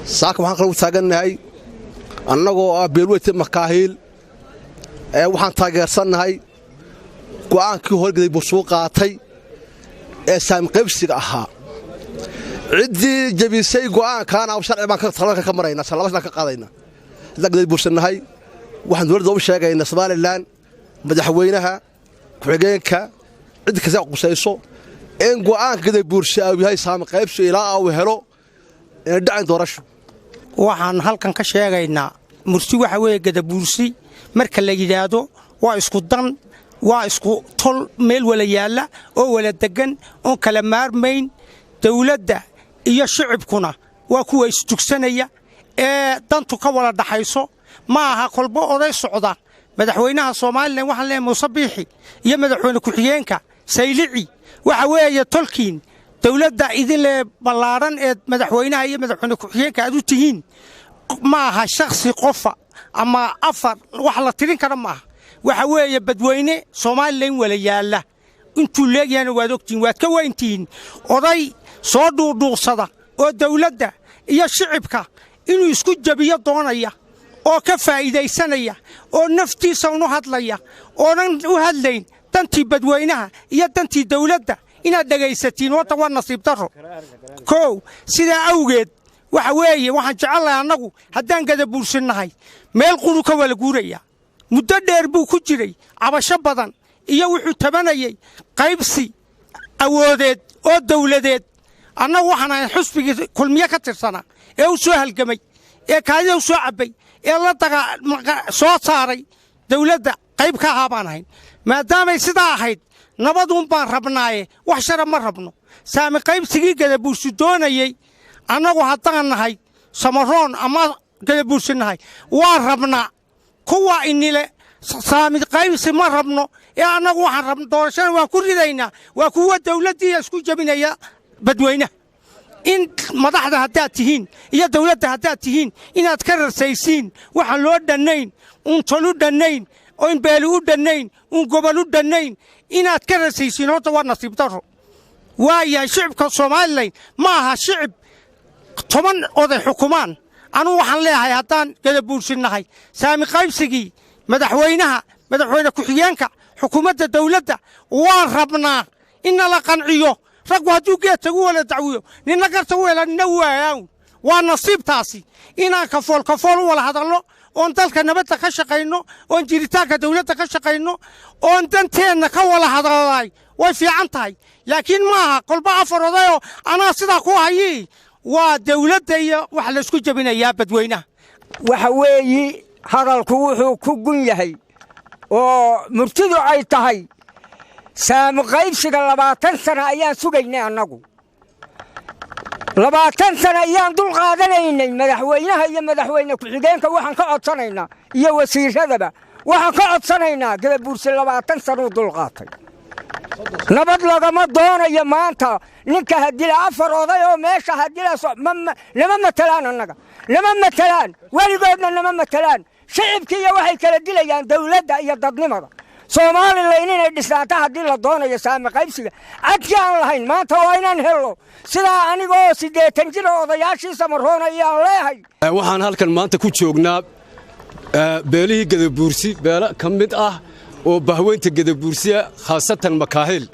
Saaka waxaan kale u taagannahay annagoo ah beelweyta Makaahiil ee waxaan taageersannahay go'aankii hore Gadabuursi u qaatay ee saamiqaybsiga ahaa. Ciddii jebisay go'aankaana sharci baan talaka ka maraynaa, laba shan ka qaadaynaa. Haddaan Gadabuursannahay, waxaan dowladda u sheegaynaa Somaliland, madaxweynaha, ku-xigeenka, cid kasta qusayso, in go'aanka Gadabuursi uu yahay saamiqaybsi ilaa uu helo inay dhacin doorasho. Waxaan halkan ka sheegaynaa murti. Waxa weeye, Gadabuursi marka la yidhaahdo waa isku dan, waa isku tol, meel wala yaalla oo wala deggan oon kala maarmayn. Dawladda iyo shicibkuna waa kuwa isdugsanaya ee dantu ka wada dhaxayso. Ma aha kolba oday socda. Madaxweynaha Somaliland waxaan leeyahay, Muuse Biixi, iyo madaxweyne ku-xigeenka Saylici, waxa weeye tolkiin dawladda idinlee ballaadhan ee madaxweynaha iyo madaxweyne ku-xigeenka aad u tihiin ma aha shakhsi qofa ama afar wax la tirin kara maaha. Waxa weeye badweyne Somaliland wala yaalla intuu leegyahana waad ogtihiin, waad ka weyntihiin. Oday soo dhuudhuuqsada oo dawladda iyo shicibka inuu isku jabiyo doonaya oo ka faa'iidaysanaya oo naftiisa unu hadlaya oonan u hadlayn dantii badweynaha iyo dantii dawladda inaad dhegaysatiin horta waa nasiib darro kow. Sidaa awgeed waxa weeye waxaan jecellahay annagu haddaan Gadabuursinnahay meel quru ka wala guuraya. Muddo dheer buu ku jiray cabasho badan iyo wuxuu tabanayey qaybsi awoodeed oo dawladeed. Annagu waxaan ahayn xusbigii Kulmiye ka tirsanaa ee u soo halgamay ee kaadida u soo cabbay ee la daga soo saaray dawladda, qayb ka ahaa baan ahayn. Maadaamay sidaa ahayd, nabaduun baan rabnaaye, wax shara ma rabno. Saami qaybsigii Gadabuursi doonayey, annagu haddaan nahay Samaroon ama Gadabuursi nahay, waa rabnaa. Kuwa inile saami qaybsi ma rabno ee annagu waxaan rabna doorashada waan ku ridaynaa, waa kuwa dawladdiiya isku jebinaya badweynaha. In madaxda haddaad tihiin iyo dawladda haddaad tihiin inaad ka rarsaysiin waxaan loo dhannayn, uun tol u dhannayn, oon beeli u dhannayn, uun gobol u dhannayn inaad ka rarsaysiin horta waa nasiib darro. Waayahay, shicibka Somaliland ma aha shicib 10 oday xukumaan. Anugu waxaan leeyahay haddaan Gadabuursinnahay, saami qaybsigii madaxweynaha, madaxweyne ku-xigeenka, xukuumadda dawladda waan rabnaa in nala qanciyo. Raggu hadduu geedka u wala dacwiyo, nina garta u hela, nina waayaawn. Waa nasiibtaasi inaan kafool kafool u wala hadalno oon dalka nabadda ka shaqayno oon jiritaanka dawladda ka shaqayno oon danteenna ka wala hadalnay way fiican tahay. Laakiin maaha kolba afar odayoo anaa sidaa ku hayii, waa dawladda iyo wax laysku jebinayaa badweynaha. Waxa weeyi, hadalku wuxuu ku gun yahay oo murtidu ay tahay saami qaybsiga 20 sana ayaan sugaynay annagu, 20 sana ayaan dul qaadanaynay. Madaxweynaha iyo madaxweyne ku-xigeenka waxaan ka codsanaynaa iyo wasiiradaba waxaan ka codsanaynaa, Gadabuurse 20 sanuu dul qaatay, nabad lagama doonayo. Maanta ninka hadila afar oday oo meesha hadila nama matelaan, annaga nama matelaan, weligoodna nama matelaan. Shicibkiiyo waxay kala dilayaan dawladda iyo dadnimada. Somaliland inay dhisnaata haddii la doonayo, saami qaybsiga cadkii aan lahayn maanta waa inaan hello. Sidaa anigoo 80 jira odayaashii Samaroona ayaan leehay. Waxaan halkan maanta ku joognaa beelihii Gadabuursi, beelo ka mid ah oo bahweynta Gadabuursiya, khaasatan Makaahil.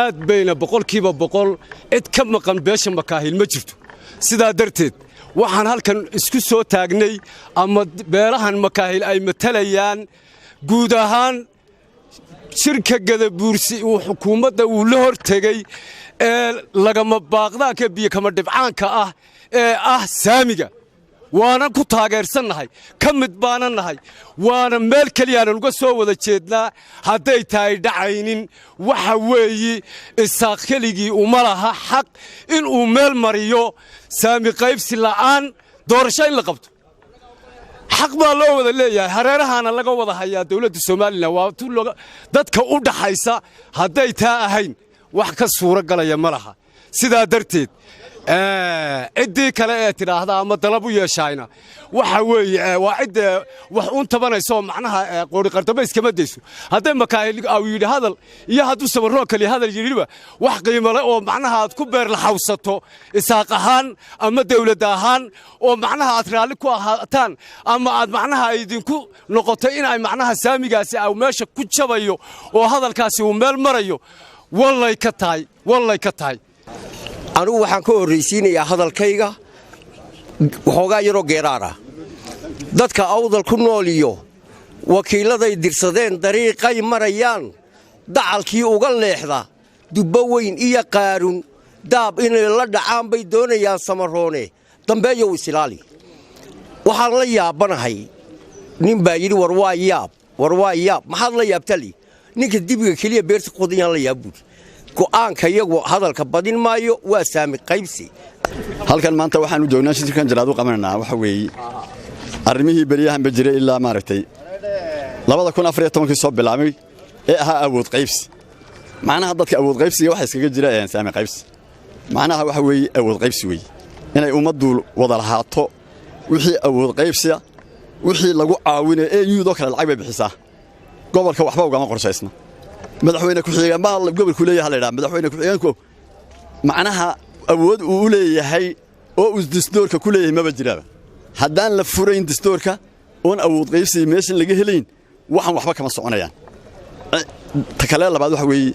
Aad bayna 100% cid ka maqan beesha Makaahil ma jirto. Sidaa darteed waxaan halkan isku soo taagnay ama beelahan Makaahil ay matalayaan guud ahaan shirka Gadabuursi uu xukuumadda uu la hor tegey ee lagama baaqdaanka biyo kama dhibcaanka ah ee ah saamiga, waanan ku taageersannahay, ka mid baanan nahay, waana meel keliyaanan uga soo wada jeednaa. Hadday tahay dhacaynin, waxa weeyi Isaaq keligii uma laha xaq inuu meel mariyo saami qaybsi la'aan doorasho in la qabto. Xaq baa loo wada leeyahay, hareerahaana laga wada hayaa dawladda Somaliland, waa dadka u dhaxaysa. Hadday taa ahayn, wax ka suuro galaya ma laha. Sidaa darteed ciddii Ciddii kale ee tidhaahda ama dalab u yeeshaayna waxa weeye waa cid wax uun tabanayso oo macnaha qooriqardamba iskama dayso. Hadday Makaahil au yidhi hadal iyo hadduu Sabaroo kale hadal yidhiba, wax qiimale oo macnaha aad ku beerlaxawsato Isaaq ahaan ama dawlad ahaan oo macnaha aad raalli ku ahaataan ama aad macnaha idinku noqoto in ay macnaha saamigaasi au meesha ku jabayo oo hadalkaasi uu meel marayo, wallay ka tahay, wallay ka tahay. Anugu waxaan ka horraysiinayaa hadalkayga waxoogaa yaroo geeraar ah. Dadka Awdal ku nool iyo wakiilladay dirsadeen, dariiqay marayaan dacalkii uga leexda, dubbo weyn iyo qaarun daab inay la dhacaan bay doonayaan. Samaroone dambeeyow, isilaali. Waxaan la yaabanahay nin baa yidhi, "War waa yaab, war waa yaab." Maxaad la yaabtali? Ninka dibiga keliya beerta ku qodayaan la yaab buuri. Go'aanka iyagu hadalka badin maayo, waa saami qaybsi. Halkan maanta waxaan u joognaa, shirkan jaraad u qabanaynaa, waxa weeye arrimihii beryahanba jiray ilaa maaragtay 2014-kii soo bilaabmay ee ahaa awood qaybsi. Macnaha dadka awood qaybsiga waxa iskaga jira saami qaybsi. Macnaha waxa weeye awood qaybsi weeye inay ummaddu wada lahaato wixii awood qaybsiya, wixii lagu caawinayo. AU-doo kale lacag bay bixisaa, gobolka waxba ugama qorshaysna. Madaxweyne ku-xigeen baa gobolku leeyahay la yidhaha. Madaxweyne ku-xigeenku macnaha awood uu u leeyahay oo uu distoorka ku leeyahay maba jiraaba. Haddaan la furayn distoorka oon awood qaybsiga meeshan laga helayn, waxaan waxba kama soconayaan. Ta kale labaad waxa weeye,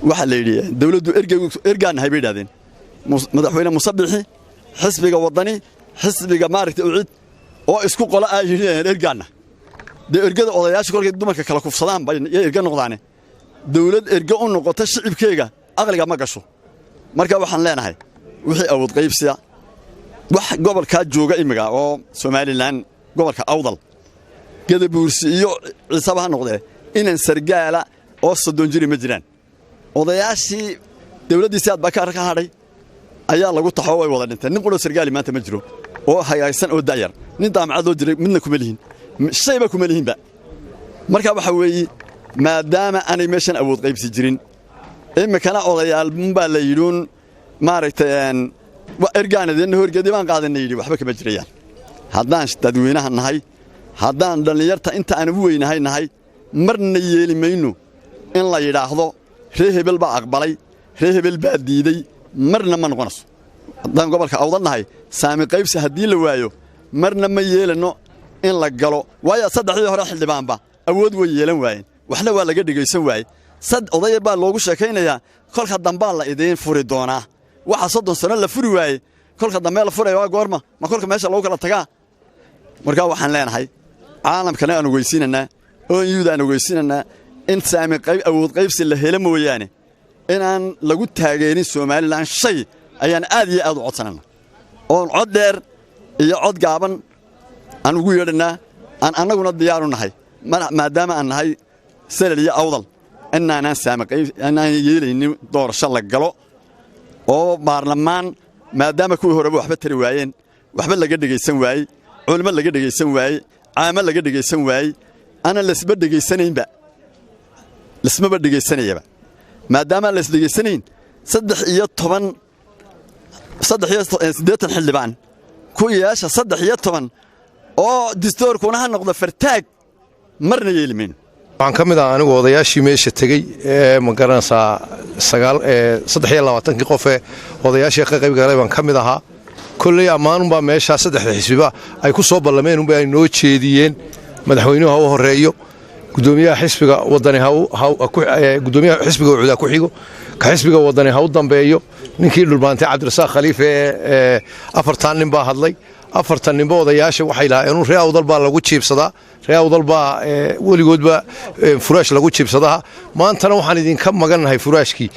waxaa la yidhi dawladdu ergaan nahay bay yidhahdeen. Madaxweyne Musabixi, xisbiga Waddani, xisbiga maaragtay UCID oo isku qola aa yidhi ergaanna. Dee ergada odayaasha kolkay dumarka kala kufsadaan bay erga noqdaane, dawlad erge u noqota shicibkeega aqliga ma gasho. Marka waxaan leenahay wixii awood qaybsiya, wax gobolkaa jooga imiga oo Somalilan, gobolka Awdal, Gadabuursi iyo Ciisaba ha noqdee, inan sargaala oo 30 jiri ma jiraan. Odayaashii dawladdii Siyaad Bakar ka hadhay ayaa lagu taxoo, way wada dhinteen. Nin quroo sargaali maanta ma jiro oo hagaagsan oo da'yar. Nin daamacad loo jiray midna kuma lihin, shayba kuma lihinba. Marka waxa weeye, maadaama aanay meeshan awood qaybsi jirin, iminkana odayaal baa la yidhuun maaragtay ergaanadeenna horgeedii baan qaadanna yidhi, waxba kama jirayaan. Haddaan dadweynaha nahay, haddaan dhallinyarta inta aan ugu weynahay nahay, marna yeeli mayno in la yidhaahdo ree hebel baa aqbalay, ree hebel baa diiday. Marna ma noqonayso. Haddaan gobolka Awdal nahay, saami qaybsi haddii la waayo, marna ma yeelanno in la galo. Waayo saddexdii hore xildhibaanba awood way yeelan waayeen, waxna waa laga dhegaysan waayey. Sad odaya baa loogu sheekaynayaa, kolka dambaa la idiin furi doonaa. Waxa 30 sano la furi waayey, kolka dambe la furaya waa goorma? Ma kolka meesha lagu kala tagaa? Marka waxaan leenahay caalamkana aan ogeysiinanaa, ONU-da aan ogeysiinanaa, in saami qayb awood qaybsi la helo mooyaane inaan lagu taageerin Somalilan shay ayaan aad iyo aad u codsanana, oon cod dheer iyo cod gaaban aan ugu yeedhannaa, aan annaguna diyaaru nahay, maadaama aan nahay Salal iyo Awdal, inaanaan saami qayb inaan yeelaynin doorasho la galo oo baarlamaan, maadaama kuwii horeba waxba tari waayeen, waxba laga dhegaysan waayey, culimo laga dhegaysan waayey, caamo laga dhegaysan waayey, aanan laisba dhegaysanaynba, lismaba dhegaysanayaba. Maadaamaan la isdhegaysanayn, 13, 83 xildhibaan ku yeesha 13 oo distoorkuna ha noqdo fartaag, marna yeeli mayno. Waxaan ka mid ah anigu odayaashii meesha tegey ee, ma garanaysaa, 23-kii qofee odayaashii ka qayb galay baan ka mid ahaa. Kolley ammaanunbaa meeshaa saddexda xisbiba ay ku soo ballameen unba ay noo jeediyeen. Madaxweynuhu ha u horreeyo, gudoomiyaha xisbiga Wadani, gudoomiyaha xisbiga UCID ku xigo, ka xisbiga Wadani ha u dambeeyo, ninkii dhulbaantay Cabdirasaaq Khaliif ee. Afartan nin baa hadlay. Afartan ninba odayaasha waxay lahaayeen ree Awdal baa lagu jiibsadaa, ree Awdal baa weligoodba furaash lagu jiibsadaa. Maantana waxaan idinka magannahay furaashkii.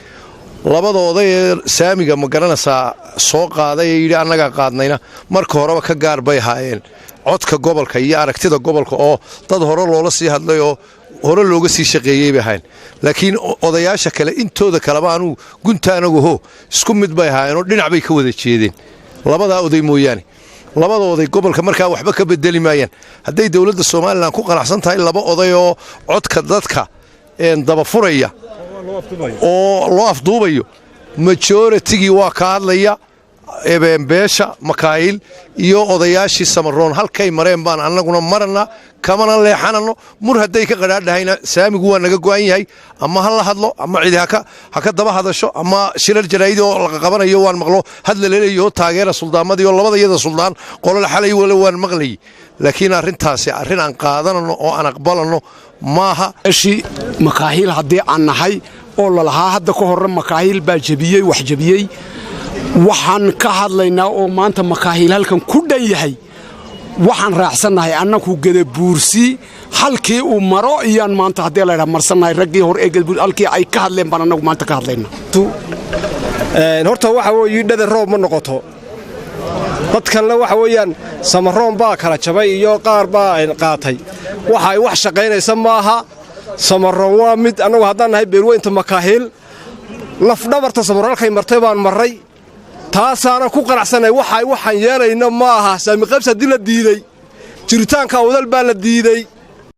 Labada oday ee saamiga, ma garanaysaa, soo qaaday ee yidhi annagaa qaadnayna, marka horeba ka gaar bay haayeen codka gobolka iyo aragtida gobolka, oo dad hore loola sii hadlay oo hore looga sii shaqeeyey bay ahayn. Laakiin odayaasha kale intooda kaleba anuu gunta anagu ho isku mid bay ahaayeen oo dhinac bay ka wada jeedeen, labadaa oday mooyaane. Labada oday gobolka markaa waxba ka bedeli maayaan. Hadday dowladda Somalilan ku qanacsan tahay laba oday oo codka dadka dabafuraya oo loo afduubayo, majority-gii waa ka hadlaya. Beesha Makaayil iyo odayaashii Samaroon halkay mareen baan annaguna marana, kamana leexanano. Mur hadday ka qadhaadhahayna, saamigu waa naga go'an yahay. Ama ha la hadlo, ama cidi ha ka daba hadasho, ama shirar jaraa'id oo laga qabanayo waan maqlo, hadla laleeyaho taageera suldaamadii oo labada iyada suldaan qolole xalay wale waan maqlayy. Laakiin arrintaasi arrin aan qaadanano oo aan aqbalanno maaha. Beeshii Makaahiil haddii aan nahay oo lalahaa hadda ka horre Makaahiil baa jebiyey, wax jebiyey, waxaan ka hadlaynaa oo maanta Makaahiil halkan ku dhan yahay, waxaan raacsannahay annaku Gadabuursi halkii uu maro iyaan maanta haddii laydhaha marsannahay. Raggii hore ee Gadabuursi halkii ay ka hadleen baan annagu maanta ka hadlaynaa. Horta waxa weeye, dhada roob ma noqoto. Dadkanna waxa weeyaan Samaroon baa kala jabay iyo qaar baa qaatay. Waxa ay wax shaqaynaysa maaha. Samaroon waa mid. Annagu haddaan nahay beelweynta Makaahiil, lafdhabarta Samaroon halkay martay baan marray, taasaana ku qanacsanay. Waxa waxaan yeelayno ma aha. Saamiqaybsi haddii la diiday, jiritaanka Awdal baa la diiday.